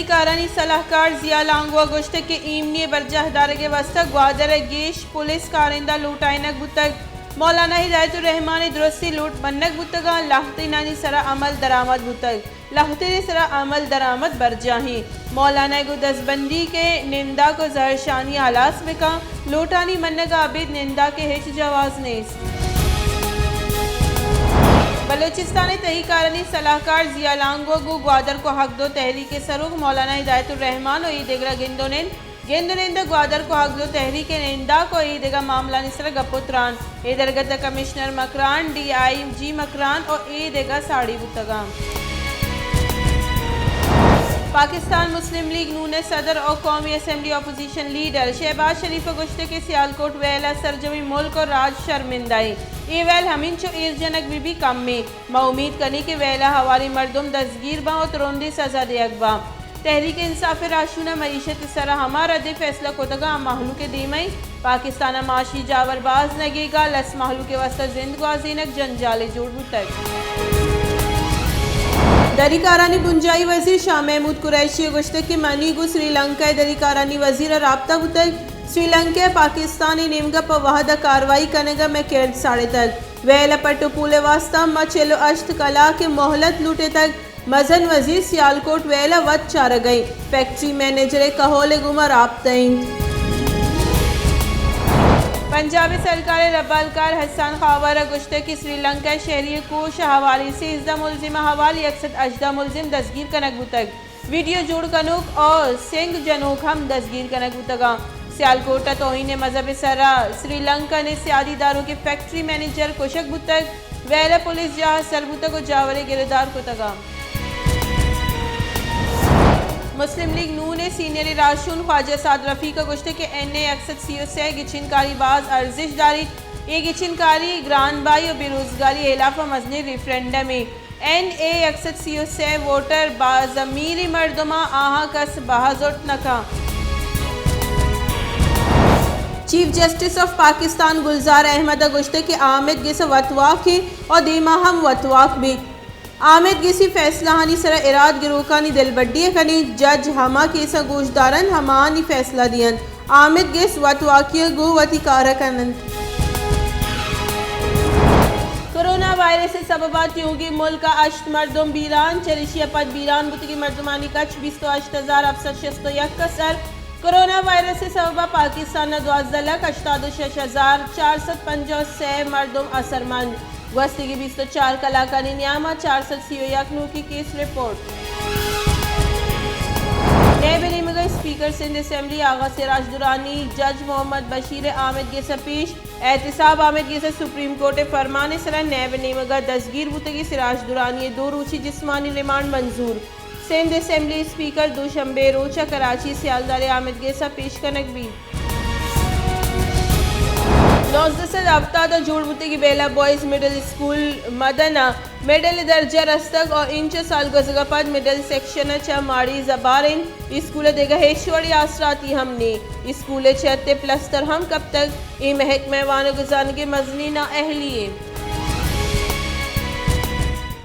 کارانی سلاہکار ضیاء لانگو ءَ گوشتگ کہ ایمنی ءِ برجاہ دارگ ءِ واستہ گوادر ءِ گیش پولیس کارندہ لوٹائینگ بوتگ۔ مولانا ہدایت الرحمان ءِ درستی لوٹ منگ بوتگ ءُ لہتینانی سرا عمل درآمد بوتگ۔ لہتین ءِ سرا عمل درآمد برجاہیں۔ مولانا ءِ گوں دزبندی کہ ننداک ءُ زہرشانی ہلاس بکن، لوٹانی منگ ءَ ابید ننداک ءِ ہچ جواز نیست۔ بلوچستان ءِ تہی کارانی سلاہکار ضیاء لانگو ءَ گوں گوادر کوہگ دو تحریک ءِ سروک مولانا ہدایت الرحمان ءُ اے دگرا گند ءُ نند، گند ءُ نند ءَ گوادر کوہگ دو تحریک ءِ ننداک ءُ اے دگہ معاملہانی سرا گپ ءُ تران۔ اے درگت ءَ کمشنر مکران، ڈی آئی جی مکران ءُ اے دگہ ساڑی بوتگاں۔ پاکستان مسلم لیگ نون ءِ صدر ءُ قومی اسمبلی اپوزیشن لیڈر شہباز شریف ءَ گوشتگ کہ سیالکوٹ ویل ءَ سرجمیں ملک ءُ راج شرمندہ ایں۔ اے ویل ہمینچو ایر جنگ بہ بی کمیں۔ ما امیت کنیں کہ ویل ءَ ہواریں مردم دزگیر باں ءُ ترندیں سزا دیگ باں۔ تحریک انصاف ءِ راہشون ءَ معیشت ءِ سرا ہما ردیں فیصلہ کتگاں آ مہلوک ءِ دیما ایں۔ پاکستان ءَ معاشی جاور باز نگیگ ءَ لس مہلوک ءِ واستہ زند گوازینگ جنجالے جوڑ بوتگ۔ دری کارانی بنجاہی وزیر شاہ محمود قریشی ءَ گوشتگ کہ منی گوں سری لنکا ءِ دری کارانی وزیر ءَ رابطہ بوتگ۔ سری لنکا ءَ پاکستان ءِ نیمگ ءَ پہ وہد ءَ کاروائی کنگ ءَ مئے کرد ساڑتگ۔ ویل ءِ پٹ ءُ پول ءِ واستہ ما چل ءُ ہشت کلاک ءِ مہلت لوٹتگ۔ مزن وزیر سیالکوٹ ویل ءَ وت چارگ ءَ ایں۔ فیکٹری منیجر ءِ کہول ءِ گوما رابطہ ایں۔ پنجاب ءِ سرکار ءِ ربالکار حسان خاور ءَ گوشتگ کہ سری لنکا ءِ شہری ءِ کوش ءِ ہواریں سیزدہ ملزم ءِ ہوار یک سد ہژدہ ملزم دزگیر کنگ بوتگ۔ ویڈیو جوڑ کنوک ءُ سنگ جنوک ہم دزگیر کنگ بوتگاں۔ سیالکوٹ ءَ توہین مذہب ءِ سرا سری لنکن ءِ سیادی داروکیں فیکٹری منیجر کشگ بوتگ۔ ویل ءَ پولیس جاہ ءَ سر بوتگ ءُ جاورے گرودار کتگاں۔ مسلم لیگ نون ءِ سینئر راہشون خواجہ سعد رفیق ءَ گوشتگ کہ این اے یک سد سی ءُ سے گچین کاری باز ارزشت داریت۔ اے گچین کاری گران بہائی ءُ بے روزگاری ءِ ہلاف ءَ مزنیں ریفرنڈمے۔ این اے یک سد سی ءُ سے ووٹر باز امیریں مردماں، آہاں کس بہا زرت نہ کن۔ چیف جسٹس آف پاکستان گلزار احمد ءَ گوشتگ کہ آمید گس ءَ وتواک ایں ءُ دیما ہم وتواک بیت۔ آمید گس ءِ فیصلہانی سرا اراد گروکانی دلبڈی ءَ کنیں، جج ہما کیساں گوش دارنت، ہماہانی فیصلہ دینت۔ آمید گس وتواکی ءَ گوں وتی کار ءَ کن انت۔ کرونا وائرس ءِ سبب ءَ تیوگیں ملک ءَ ہشت مردم بیران، چریشی ءَ پد بیران بوتگیں مردمانی کچ بیست ءُ ہشت ہزار ہفت سد شست ءُ یک ءَ سر۔ کرونا وائرس ءِ سبب ءَ پاکستان ءَ دوازدہ لکھ ہشتاد ءُ شش ہزار چار سد پنجاہ ءُ سے مردم اثرمند۔ گوستگیں بیست ءُ چار کلاکانی نیام ءَ چار سد سی ءُ یک نوکیں کیس رپورٹ۔ نیب ءِ نیمگ ءَ اسپیکر سندھ اسمبلی آغا سراج درانی جج محمد بشیر ءِ آمید گس ءَ پیش۔ احتساب آمید گس ءَ سپریم کورٹ ءِ فرمان ءِ سرا نیب ءِ نیمگ ءَ دزگیر بوتگیں سراج درانی ءِ دو روچی جسمانی ریمانڈ منظور۔ سندھ اسمبلی اسپیکر دوشنبے ءِ روچ ءَ کراچی ءِ سیالدار ءِ آمید گس ءَ پیش کنگ بیت۔ نوزدہ سد ہپتاد ءَ جوڑ بوتگیں بیلہ بوائز مڈل اسکول مدن ءَ مڈل ءِ درجہ رستگ ءُ اینچو سال گوزگ ءَ پد مڈل سیکشن ءَ چہ ماڑی زبار انت۔ اسکول ءَ دگہ ہچ وڑیں آسراتی ہم نیں۔ اسکول ءِ چھت ءِ پلستر ہم کپتگ۔ اے محکمہ ءِ وانگ ءُ زانگ ءِ مزنیں نااہلی یے۔